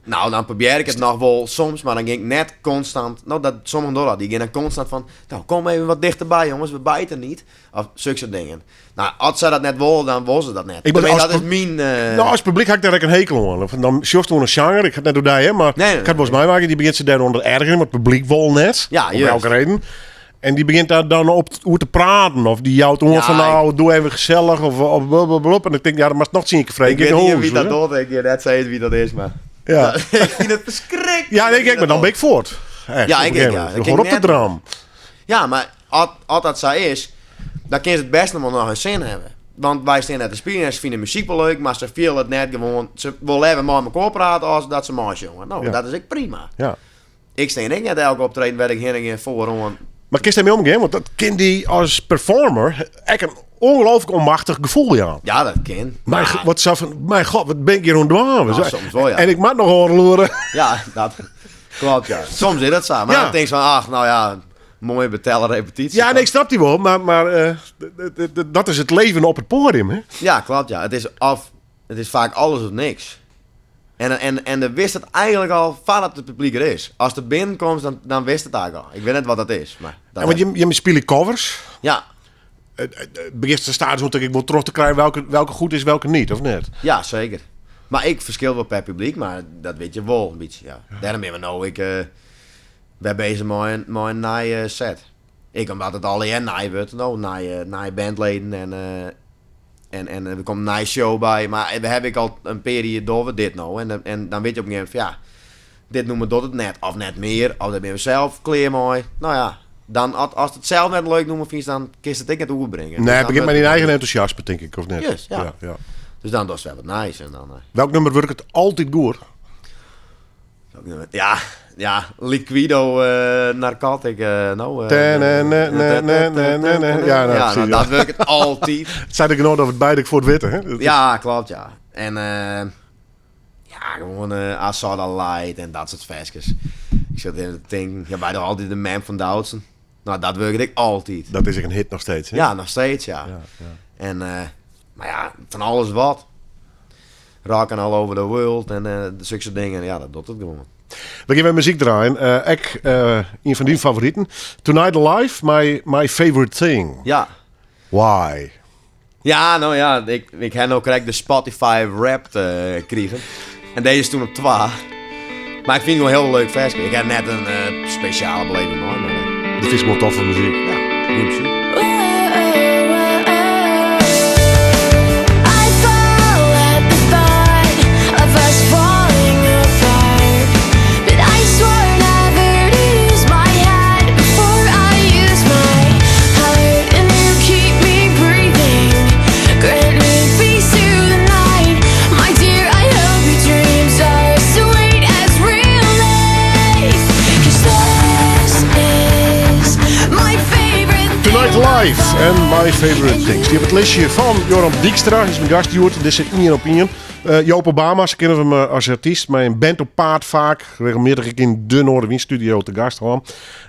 Nou, dan probearje ik it noch wol soms, mar dan gean ik net konstant... No, dat, sommigen dogge dat. Dy gean dan konstant fan... Nou, kom even wat dichterbij, jongens. We bijten niet. Of zulke soort dingen. Nou, as se dat net wolle, dan wolle se dat net. Ik bedoel, Tenminste, as dat is myn... eh, Nou, as publyk ha ik dêr ek in hekel oan. Of Dan sjochst oan in sjanger, ik ha it net oer dy, hè, mar Nee, nee, ik ha it wolris nee. meimakke, dy begjint se dêroan te ergerjen, want it publyk wol net. Ja, om juist. welke reden. En dy begjint dêr dan op oer te praten. Of dy jout oan Ja, fan ik- nou, doe even gesellich of, of blablabla. En ik tink, ja, dan moatst noch tsien kear freegje. ik wit net Gean wa't nei dat hûs, docht. Ik gean net sizzen wa't dat is, mar... Ja. ik fyn it ferskriklik. Ja, nee, kijk, mar dan bin ik fuort. Echt, Ja, op een ik gegeven ek, ja. moment. Ik Gewoon kin op de net- dram. Ja, mar as, as dat sa is, dan kinne se it bêst noch wol nei har sin hawwe. Want wy steane net te spyljen en se fine de muzyk wol leuk, mar se fiele it net gewoan. Se wolle leaver mei mekoar prate as dat se meisjonge. No, Ja. dat is ek prima. Ja. Ik stean ek net elke optreden wêr't ik hinne gean foaroan. Mar kinst dêrmei omgean? Want dat kin dy as performer ek in ongelooflijk onmachtich gefoel jaan. Ja, dat kin. Mijn, Maar- wat sa fan, mijn god, wat bin ik hjir oan it dwaan? Nou, soms wol, ja. En ik moat noch oanloere. Ja, dat klopt, ja. Soms is dat sa. Mar Ja. dan tinkst fan, ach, nou ja, moaie betelle repetysje. Ja, nee, ik snap dy wol, mar, mar eh, dat is it leven op it poadium, hè? Ja, klopt, ja. It is, of, it is faak alles of niks. En, en, en dan wist it eigentlik al foardat it publyk der is. Ast der binnenkomst, dan, dan wist it eigentlik al. Ik wit net wat dat is, mar... Dat Ja, want jim, jim spylje covers. Ja, Begjinst de stadion tink ik wol troch te krijen welke, welke goed is, welke net, of net? ja, seker. Mar ik ferskil wol per publyk, mar dat wit je wol in bytsje, ja. Dêrom binne we no ek eh, wer beuzich mei in, mei in nije set. Ek omdat it allegear nij wurdt, no, nije, nije bandleden en, eh, en, en der komt in nije show by. Mar we hawwe ek al in pear jier dogge we dit no. En, en dan wit je op in gegeven momint fan ja, dit nûmer docht it net. Of net mear, of dêr binne we sels klear mei. Nou ja, dan, as, ast it sels net in leuk nûmer fynst, dan kinst it ek net oerbringe. Dus Nee, dan begjint mei wurdt dyn eigen entûsjasme, tink ik, of net? Juist, ja. ja, ja. Dus dan dochst wer wat nijs. En dan, eh, Welk nûmer wurket altyd goed? Ja, ja, Liquido eh Narcotic, eh, no. eh, Ne, ne, ne, ne, ne, ne, ne, ne. Ja, nou, ja, precies, nou, ja. dat wurket altyd. It sei de genoat dat we it beide foar it witte, hè? Dat is- Ja, klopt, ja. En eh, ja, gewoan eh I Saw the Light en dat soart ferskes. Ik sit even te tinken, ja, wy dogge altyd de Mem fan Doutzen. Nou, dat wurket ek altyd. Dat is ek in hit noch steeds, hè? Ja, noch steeds, ja. Ja, ja. En, eh, mar ja, fan alles wat. Rockin' all over the world en eh zulke soort dingen. Ja, dat docht it gewoan. We gean wer muzyk draaien. Ek ien fan dyn favoriten. Tonight Alive, My Favorite Thing. Ja. Why? Ja, no ja, ik ha no krekt de Spotify Wrapped krigen. En dizze is toen op twa. Mar ik fyn it gewoan hiel leuk ferske. Ik ha net in spesjale beleving mei, mar... It is gewoan toffe muzyk. Ja, goede muzyk. I fall at the thought of us falling apart. But I swore never to use my head before I use my heart. And you keep me breathing, grant me peace through the night. My dear, I hope your dreams are sweet as real life. 'Cause this is my favorite thing. Tonight Alive en My Favorite Things. Dy op it listje fan Joram Dykstra is myn gast hjoed. Dizze ien op ien. Joop Obama, se kenne him as artyst mei in band op paad faak. Regelmjittich ek yn de Noardewyn Studio te gast hân.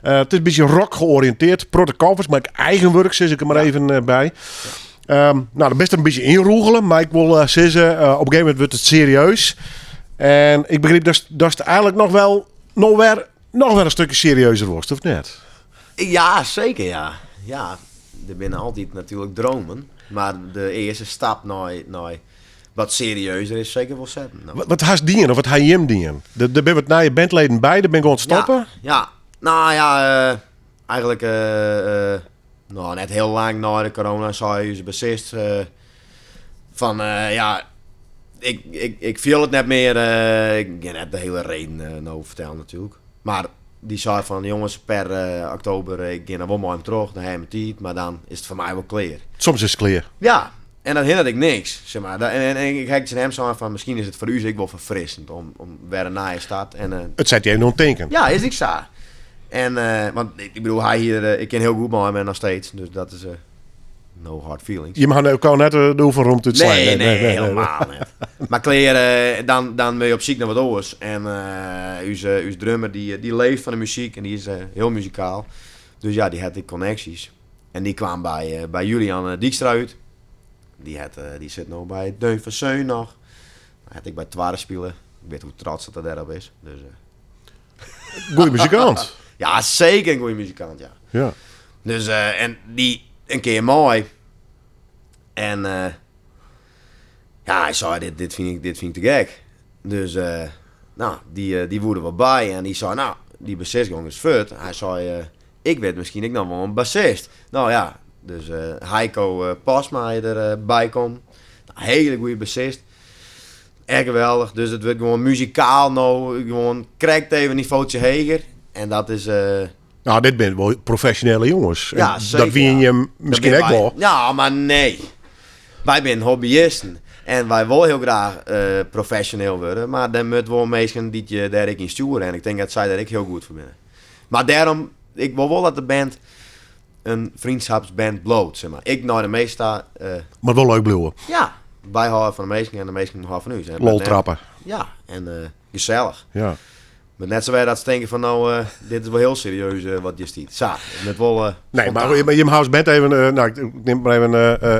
It is in bytsje rock georiënteerd. Protte covers, mar ek eigen wurk sis ik der mar even by. No, dan bist der in bytsje ynrûgele, mar ik wol sizze, op in gegeven momint wurdt it serieus. En ik begryp datst eigenlik noch wel, noch wer, noch wer in stikje serieuzer wurdst, of net? Ja, seker ja. Ja, der binne altyd natuerlik dromen, mar de earste stap nei wat serieuzer is seker wol setten. No. Wat hast dien of wat ha jim dien? Der binne wat nije bandleden by, der binne gewoan stoppe. Ja, ja. Nou ja, eigenlik no, net hiel lang nei de corona sei ús bassist fan ja, ik fiel it net mear. Ik gean net de hiele reden no fertellen natuerlik. Mar dy sei fan jonges, per oktober, ik gean noch wol mei him troch, dan ha jim tiid, mar dan is it foar my wol klear. Soms is it klear. Ja, en dan hinderet ek niks, zeg maar. En ik ha tsjin him sein fan miskien is it foar ús ek wol ferfrissend om wer in nije start. En, It set je even oan it tinken. Ja, is ek sa. En, want ik bedoel, hy hier, ik kin hiel goed mei him en noch steeds, dus dat is no hard feelings. Je ha elkoar net de oefenromte útslein. Nee, nee, nee, helemaal net. Mar klear, dan ben je op syk nei wat oars. En ús drummer, dy leeft fan de muzyk en dy is hiel muzikaal. Dus ja, dy hat ek connecties. En dy kwam by Julian Dykstra út. Dy sit no by Deun van Seun noch. Hy hat ek by Twarre spile. Ik wit hoe trots dat er dêrop is. Dus, Goeie muzikant. Ja, seker in goeie muzikant, ja. Ja. Dus, en dy in kear mei. En ja, hy sei, dit fyn ik te gek. Dus, no, dy woe der wol by. En dy sei, no, dy bassist gong ris fuort. Hy sei, ik wit miskien ek noch wol in bassist. No ja, dus Heiko Postma is der by kommen. Hele goeie bassist. Echt geweldich. Dus it wurdt gewoan muzikaal no gewoan krekt even in nivootje heger. En dat is... Nou, dit binne wol profesjonele jonges. Ja, En zeker, dat wiene ja. jim miskien Dat ek binne wol. wij. Ja, mar nee. Wy binne hobbyisten. En wy wolle hiel graach profesjoneel wurde. Mar der moat wol minsken dy't je dêr ek yn stjoere. En ik tink dat sy dêr ek hiel goed foar binne. Mar dêrom, ik wol wol dat de band in vriendschapsband bliuwt, zeg maar. Ik nei de meeste ta, Mar wol leuk bliuwe. Ja, wy hâlde fan de minsken en de minsken hâlde fan ús. En Lol trappe. Ja, en gesellich. Ja. Mar net sa wer dat se tinke fan no, dit is wol hiel serieus wat hjir stiet. Sa, it moat wol Nee, spontaan. mar jim hawwe as band even, no, ik nim mar even,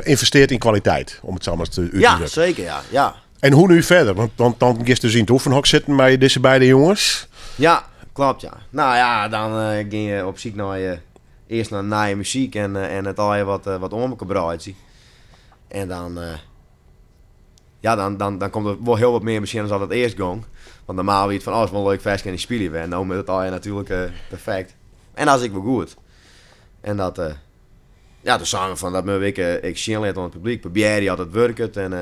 ynvesteard yn kwaliteit, om it sa mar te út te Ja, drukken. seker, ja, ja. En hoe nu verder? Want dan giest dus yn it oefenhok sitten mei dizze beide jonges. Ja, klopt, ja. Nou ja, dan gean je op syk nei earst nei nije muzyk en it allegear wat oan elkoar breidzje. En dan ja, dan komt der wol hiel wat mear besjen as dat it earst gong. Want normaal wie it fan, oh, is wol in leuk ferske en dy spylje we. En no moat it allegear natuerlik perfekt. En dat is ek wol goed. En dat, ja, toen seinen we fan, dat moatte we ek sjen litte oan it publyk. Probearje oft it wurket. En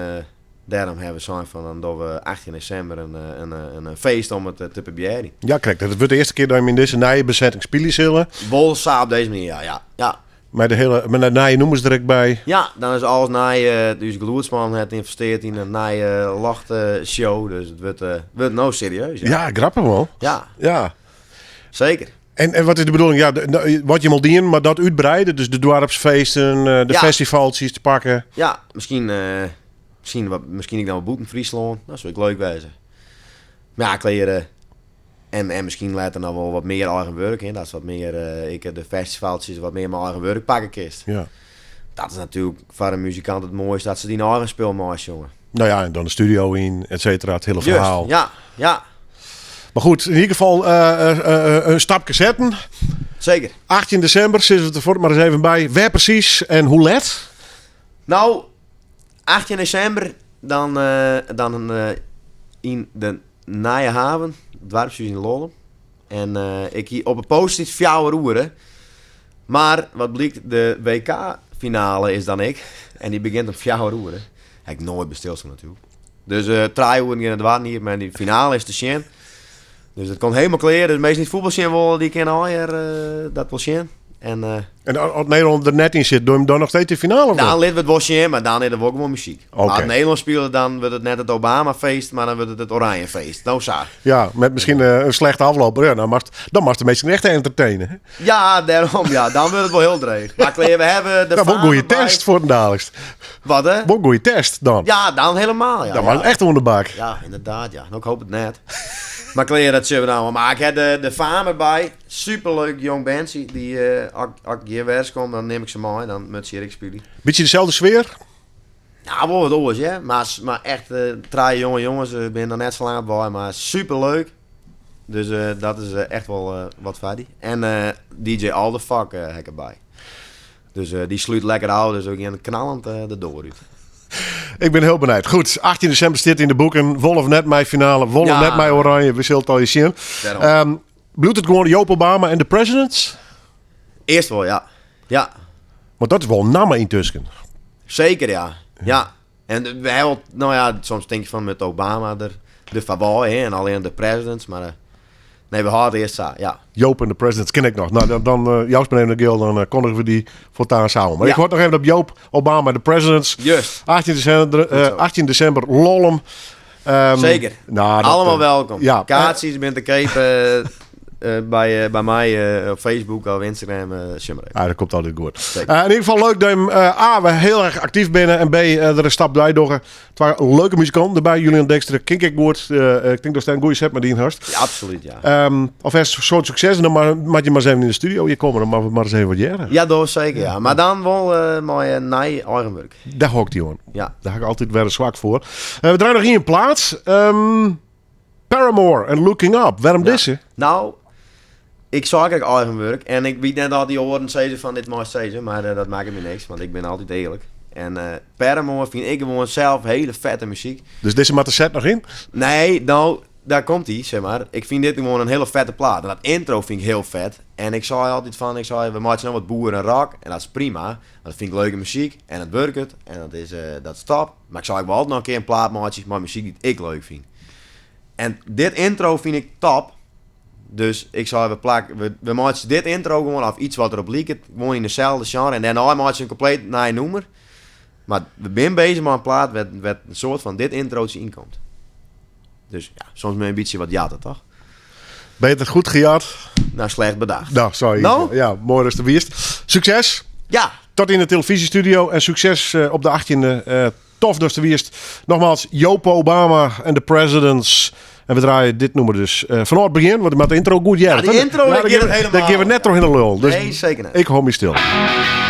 dêrom hawwe we sein fan, dan dogge we 18 desimber in feest om it te probearjen. Ja, krekt. Dat wurdt de earste kear dat jim yn dizze nije besetting spylje sille. Wol sa op dizze manier, ja, ja, ja. Mei de hiele, mei de nije nûmers der ek by. Ja, dan is alles nij. Us gelûdsman hat ynvesteard yn in nije lochtshow. Dus it wurdt no serieus. Ja, Ja, grappich man. Ja. Ja. Zeker. En wat is de bedoeling? Ja, de, wat je al dien, mar dat útbreide. Dus de doarpsfeesten, de Ja. festivaltsjes te pakken. Ja, miskien ek dan wol bûten Fryslân. Dat soe ek leuk wêze. Mar ja, klear. En miskien letter noch wol wat mear eigen wurk. Hè? Dat is wat mear, ik de festivaltsjes wat mear mei eigen wurk pakke kinst. Ja. Dat is natuerlik foar in muzikant it moaiste, dat se dyn eigen spul meisjonge. Nou ja, en dan de studio yn, et cetera, it hiele Juist, ferhaal. ja, ja. Maar goed, in ieder geval een stapje zetten. Zeker. 18 december, zitten we er voor maar eens even bij. Waar precies en hoe let? Nou, 18 december, dan in de Nije Haven, dwarpshuis in Lollum. En ik hier op een post is fjouwer oeren. Maar wat blijkt, de WK-finale is dan ik. En die begint om fjouwer oeren. Heb ik nooit besteld natuurlijk. Dus drie uren in het warm hier, maar die finale is te zien. Dus dat komt helemaal klaar. Dus meestal niet voetbal zien willen, die kunnen al hier, dat wel zien. En En als Nederland er net in zit, doe je hem dan nog steeds de finale? Of dan niet? lid we het wel zien, maar dan is er ook gewoon muziek. Oké. Maar als Nederland speelde, dan wordt het net het Obama-feest, maar dan wordt het het Oranje-feest. Nou, zo. Ja, met misschien een slechte afloop. Ja, dan mag de meesten echt entertainen. Hè? Ja, daarom. Ja, dan wordt het wel heel dreig. Maar Claire, we hebben de Dat wordt een goede vader bij. test voor het dadelijkst. Wat, hè? Wordt een goede test dan. Ja, dan helemaal. Ja, dan ja. was het echt onder de bak. Ja, inderdaad, ja. Nou, ik hoop het net. Maar Claire, dat zullen we nou wel. Maar ik heb de faam erbij. Superleuk jong bandje. Die, als ik hier weer kom, dan neem ik ze mee. Dan moet ze hier ik spelen. Beetje dezelfde sfeer? Nou, wel wat oors, hè. Maar echt, drie jonge jongens. Ik ben er net zo lang bij, maar superleuk. Dus dat is echt wel wat fijn. En DJ All The Fuck heb ik erbij. Dus die sluit lekker af, dus ook in knallend de door uit. Ik ben heel benieuwd. Goed, 18 december zit in de boeken. Wolf net mijn finale, Wolf net mijn oranje. We zullen het al eens zien. Daarom. Bloedt het gewoon Joop Obama en de Presidents? Eerst wel, ja. Ja, Want dat is wel namen intussen. zeker ja. Ja. En we hebben, nou ja, soms denk je van met Obama er, de Favoi, hè, en alleen de Presidents, maar nee, we hadden eerst zo, ja. Joop en de Presidents ken ik nog. Nou, dan Joost meneer de Gil, dan kondigen we die voortaan samen. Maar ik hoor nog even op Joop, Obama en de Presidents. Juist. 18 Goed zo. 18 december, Lollum. Zeker. Nou, dat, Allemaal welkom. Ja. Kaartjes bent te kopen bij mij op Facebook of Instagram. Simmer even. Ah, dat komt altijd goed. Zeker. In ieder geval leuk dat je hem, A, we heel erg actief binnen. En B, er een stap bij door. Het waren leuke muzikanten erbij. Julian Dexter, Kink ik goed. Ik denk dat het een goede set met die in Hurst. Ja, absoluut, ja. Of is een soort succes. En dan mag je maar eens even in de studio hier komen. Dan mag we maar eens even wat jaren. Ja, dat zeker, ja. Maar dan wel mijn nij eigen werk. Daar hokt die hoor. Ja. Daar heb ik altijd weer een zwak voor. We draaien nog hier in plaats. Paramore en Looking Up. Waarom deze? Nou, ik zag eigenlijk eigen werk. En ik weet net al die horen zeiden van dit mag zeiden, maar dat maakt me niks, want ik ben altijd eerlijk. En Paramore vind ik gewoon zelf hele vette muziek. Dus deze maat de set nog in? Nee, nou, daar komt hij, zeg maar. Ik vind dit gewoon een hele vette plaat. En dat intro vind ik heel vet. En ik zei altijd van, ik zei, we maken nou wat boeren en rock. En dat is prima. Want dat vind ik leuke muziek. En dat werkt het. En dat is top. Maar ik zou wel altijd nog een keer een plaat maken met muziek die ik leuk vind. En dit intro vind ik top. Dus ik zou even plakken. We maken dit intro gewoon af iets wat erop lijkt. Gewoon in dezelfde genre. En daarna maken ze een compleet nieuw nummer. Maar we zijn bezig met een plaat met een soort van dit introotje inkomt. Dus ja, soms met een beetje wat jatten, toch? Beter goed gejat. Nou, slecht bedacht. Nou, sorry. Nou? Ja, mooi dat je er wist. Succes. Ja. Tot in de televisiestudio en succes op de 18e. Tof dat je er wist. Nogmaals, Joop Obama en de Presidents. En we draaien dit nummer dus vanaf het begin, want met de intro goed. Ja, Ja, die intro, Ja, dat geeft het helemaal. dat geven we net toch in de lul. Dus Nee, zeker niet. Ik hou me stil. Thank